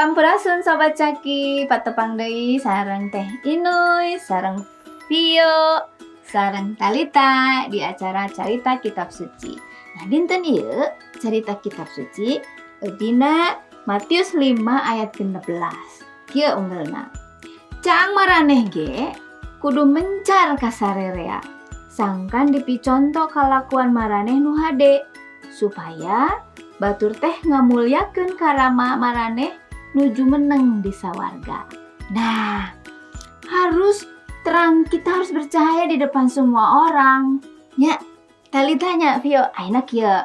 Sampurasun, Sobat Caki, patepang deui sareng Teh Inuy, sareng Vio, sareng Talita di acara Carita Kitab Suci. Nah, dinten ieu Carita Kitab Suci dina Matius 5 ayat 16. Kieu unggelna. Caang maraneh ge kudu mencar ka sarerea. Sangkan dipiconto kalakuan maraneh nu hade supaya batur teh ngamulyakeun ka Rama maraneh nu jumeneng di sawarga. Nah, harus terang, kita harus bercahaya di depan semua orang. Ya, Talita nya, Vio, ayeuna kieu.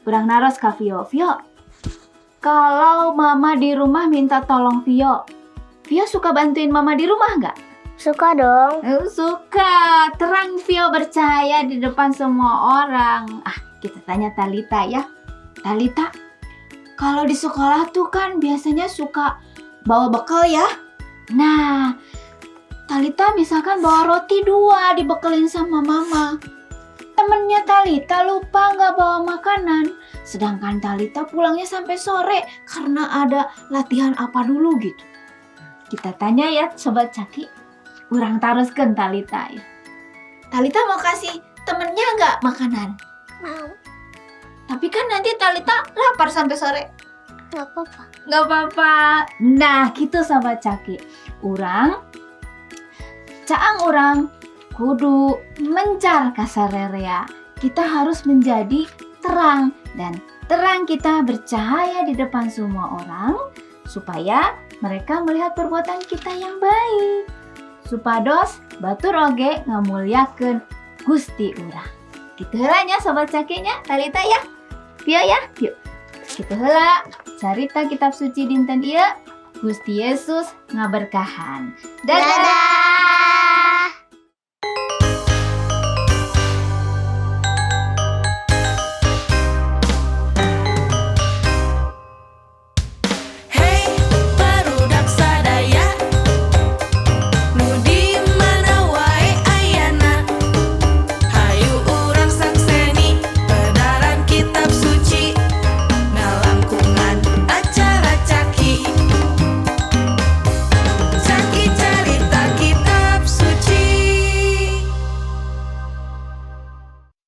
Urang naros ka Vio. Vio, kalau Mama di rumah minta tolong Vio, Vio suka bantuin Mama di rumah nggak? Suka dong. Eh, suka. Terang Vio bercahaya di depan semua orang. Ah, kita tanya Talita ya. Talita, kalau di sekolah tuh kan biasanya suka bawa bekal ya. Nah, Talita misalkan bawa roti dua dibekelin sama Mama. Temennya Talita lupa nggak bawa makanan. Sedangkan Talita pulangnya sampai sore karena ada latihan apa dulu gitu. Kita tanya ya, Sobat Caki. Urang taroskeun Talita ya. Talita mau kasih temennya nggak makanan? Mau. Tapi kan nanti Talita lapar sampai sore. Gak apa-apa. Nggak apa-apa. Nah, gitu, Sobat Caki. Urang, caang urang kudu mencar ka sarerea. Kita harus menjadi terang dan terang kita bercahaya di depan semua orang supaya mereka melihat perbuatan kita yang baik. Supados batur oge ngamulyakeun Gusti urang. Gitu heula nya, Sobat Caki nya, Talita ya. Vio ya, yuk. Gitu heula Carita Kitab Suci dinten ieu. Gusti Yesus ngaberkahan. Dadah. Dadah.